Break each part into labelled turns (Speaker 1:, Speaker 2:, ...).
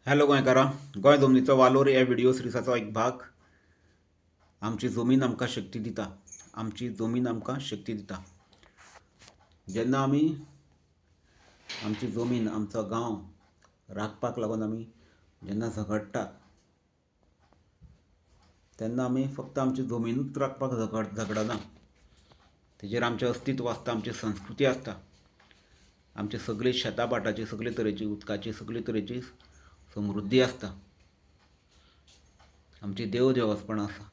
Speaker 1: Hello गोंयकारा, Goa जमनीचो वालोर ह्या video सिरिजाचो एक भाग. आमची जमीन आमकां शक्ती दिता, आमची जमीन आमकां शक्ती दिता. जेन्ना आमी आमची जमीन, आमचो गांव राखपाक लागून आमी जेन्ना झगडटात तेन्ना आमी फक्त आमची जमिनूच राखपाक झगडना, तेजेर आमचें अस्तित्व आसता, आमची संस्कृती आसता, आमची सगळी शेतां भाटाची, सगळे तरेची उदकाची, सगळे तरेची समृद्धी आसता, आमची देव देवस्पणां आसा,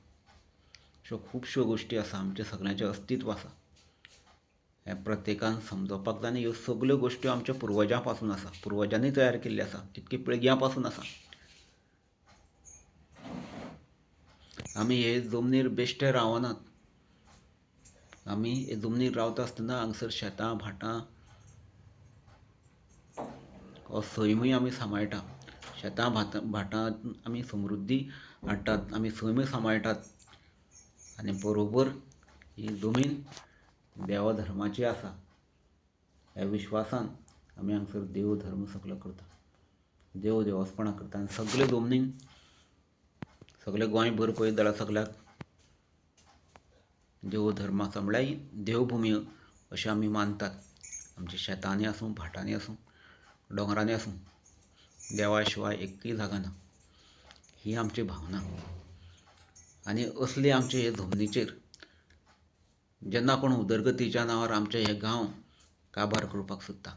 Speaker 1: अश्यो खुबश्यो गोश्टी आसा, आमचें सगळ्यांचें अस्तित्व आसा. हें प्रत्येकान समजोवपाक जाय आनी ह्यो सगल्यो गोश्टी आमच्या पुर्वजां पासून आसा, पुर्वजांनी तयार केल्ली आसा, इतकी पिळग्यां पासून आसा. आमी हे जमनीर बेश्टे रावनात, आमी हे जमनीर रावता आसतना हांगसर शेतां भाटां हो सैमूय आमी सांबाळटा, शेतां भाटां आमी समृद्धी हाडटात, आमी सैमूय सांबाळटात आनी बरोबर ही जमीन देवा धर्माची आसा ह्या विश्वासान आमी हांगसर देव धर्म सगलो करता, देव देवस्पणां करता. आनी सगळे जमनीन सगळे गोंयभर पळयत जाल्यार सगळ्याक देव धर्म आसा, म्हणल्यार देवभुमी अशें आमी मानतात. आमच्या शेतांनी आसूं, भाटांनी आसूं, दोंगरांनी आसूं, देवा शिवाय एकूय जागा ना, ही आमची भावना. आनी असली आमचे हे जमनीचेर जेन्ना कोण उदरगतीच्या नांवार आमचे हे गांव काबार करपाक सोदता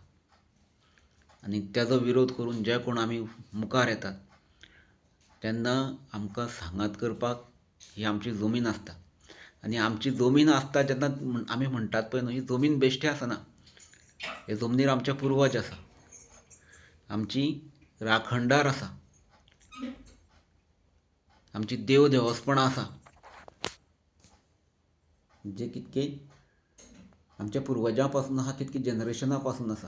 Speaker 1: आनी ताजो विरोध करून जे कोण आमी मुखार येतात तेन्ना आमकां सांगात करपाक ही आमची जमीन आसता. आनी आमची जमीन आसता जेन्ना आमी म्हणटात पळय न्हू, ही जमीन बेश्टी आसना, हे जमनीर आमचे पुर्वज आसा, आमची राखणदार आसा, आमची देव देवस्पणां आसा, जे कितके आमच्या पुर्वजां पासून आसा, तितके जनरेशना पासून आसा,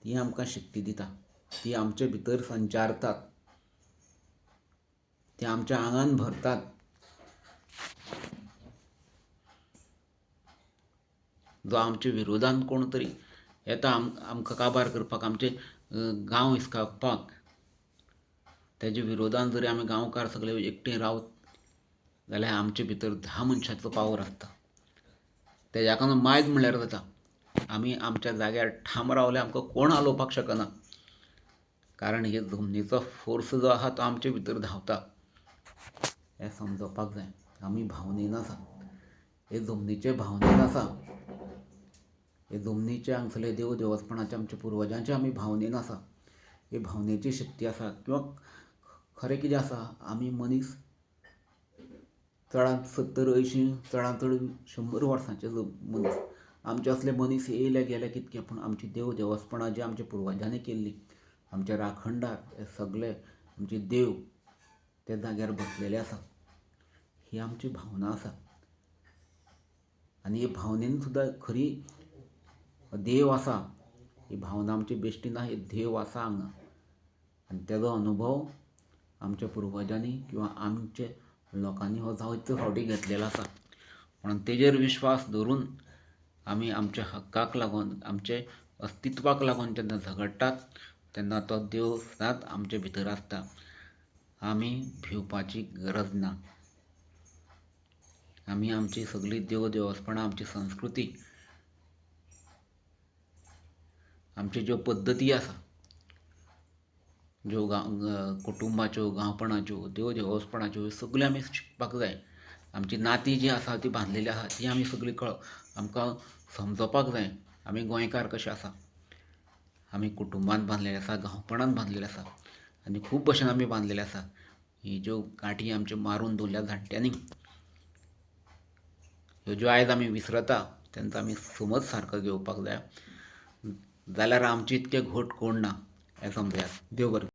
Speaker 1: ती आमकां शक्ती दिता, ती आमचे भितर संचारतात, ती आमच्या आंगान भरतात. जो आमच्या विरोधान कोण तरी येता आमकां काबार करपाक, आमचे गांव हिसकावपाक, तेजे विरोधान जरी आमी गांवकार सगळे एकटे रावत जाल्यार आमचे भितर 10 मनशांचो पावर आसता. तेज्या कारणान मायज म्हणल्यार जाता, आमी आमच्या जाग्यार ठाम रावले आमकां कोण हालोवपाक शकना, कारण हे जमनीचो फोर्स जो आसा तो आमचे भितर धांवता. हें समजोवपाक जाय. आमी भावनेन आसा, हे जमनीचे भावनेन आसा, हे जमनीचे हांगसरले देव देवस्पणाचे आमच्या पुर्वजांचे आमी भावनेन आसा, ही भावनेची शक्ती आसा. किंवां खरें कितें आसा, आमी मनीस चडांत 70-80, चडांत चड 100 वर्सांचे मनीस, आमचे असले मनीस येयले गेले कितके, पूण आमची देव देवस्पणां जी आमच्या पुर्वजांनी केल्ली, आमचे राखणदार हे सगळे आमचे देव त्या जाग्यार बसलेले आसा, ही आमची भावना आसा. आनी ही भावनेन सुद्दां खरी देव आसा, ही भावना आमची बेश्टी ना, ही देव आसा हांगा. आनी तेजो अनुभव आमच्या पुर्वजांनी किंवा आमचे लोकांनी हो जायते फावटी घेतलेलो आसा. म्हणून तेजेर विश्वास दवरून आमी आमच्या हक्काक लागून, आमचे अस्तित्वाक लागून जेन्ना झगडटात तेन्ना तो देव सदांच आमचे भितर आसता. आमी भिवपाची गरज ना. आमी आमची सगळी देव देवस्पणां, आमची संस्कृती, आमच्यो ज्यो पद्दती आसा, ज्यो गांव कुटुंबाच्यो, गांवपणाच्यो, देव देवस्पणाच्यो, सगळ्यो आमी शिकपाक जाय. आमची नातीं जीं आसा ती बांदलेली आसा ती आमी सगळीं आमकां समजोवपाक जाय. आमी गोंयकार कशे आसा, आमी कुटुंबान बांदलेले आसा, गांवपणान बांदलेले आसा, आनी खूब भशेन आमी बांदलेले आसा. ही ज्यो गांठी आमच्यो मारून दवरल्या जाणट्यांनी, ह्यो ज्यो आयज आमी विसरता तेंचो आमी समज सारको घेवपाक जाय, जाल्यार आमचे इतके घट कोण ना हें समजयात. देव बरें.